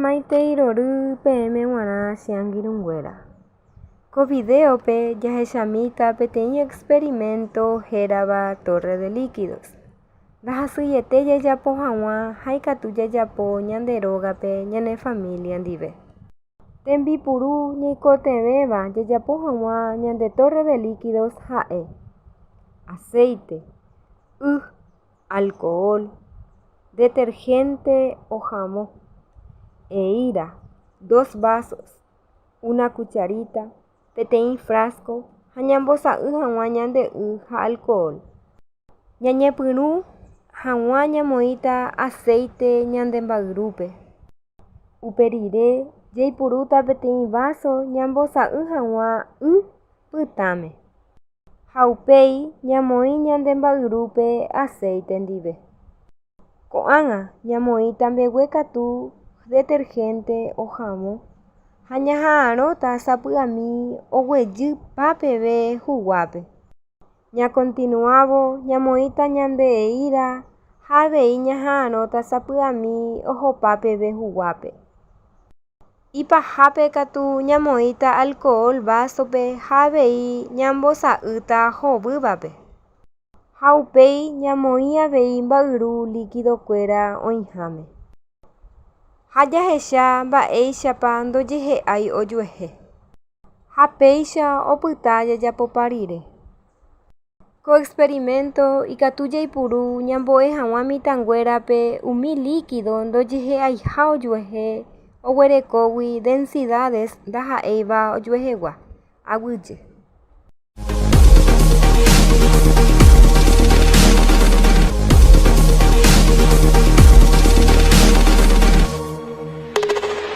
Maitei rory peẽme g̃uarã che angirũnguéra. Ko vidéope jahechamíta peteĩ experimento hérava torre de líquidos. Ndahasyiete jajapo hag̃ua ha ikatu jajapo ñande rógape ñane familia ndive. Tembipuru ñaikotevẽva jajapo hag̃ua ñande torre de líquidos ha'e, aceite, y, alcohol, detergente o javõ, eíra, dos vasos, una cucharita, peteĩ frasco ha ñambosa'y hag̃ua ñande y ha alcohol. Ñañepyrũ hag̃ua ñamoĩta aceite ñande mba'yrúpe. Upe rire jaipurúta peteĩ váso ñambosa'y hag̃ua y pytãme. Ha upéi ñamoĩ ñande mba'yrúpe aceite ndive. Ko'ág̃a ñamoĩta mbeguekatu detergente o havõ ha ñaha'arõta sapy'ami oguejypa peve huguápe. Ñakontinuávo ñamoĩta ñande eíra ha avei ñaha'arõta sapy'ami ohopa peve huguápe. Ipahápe katu ñamoĩta alcohol vásope ha avei ñambosa'ýta hovývape. Ha upéi ñamoĩ avei mba'yru likidokuéra oĩháme. Ha jahecha mba'éichapa ndojehe'ái ojuehe. Ha péicha opyta jajapopa rire. Ko experimento ikatu jaipuru ñambo'e hag̃ua mitãnguérape umi líkido ndojehe'aiha ojuehe oguerekógui densidades ndaha'éiva ojuehegua. Aguyje.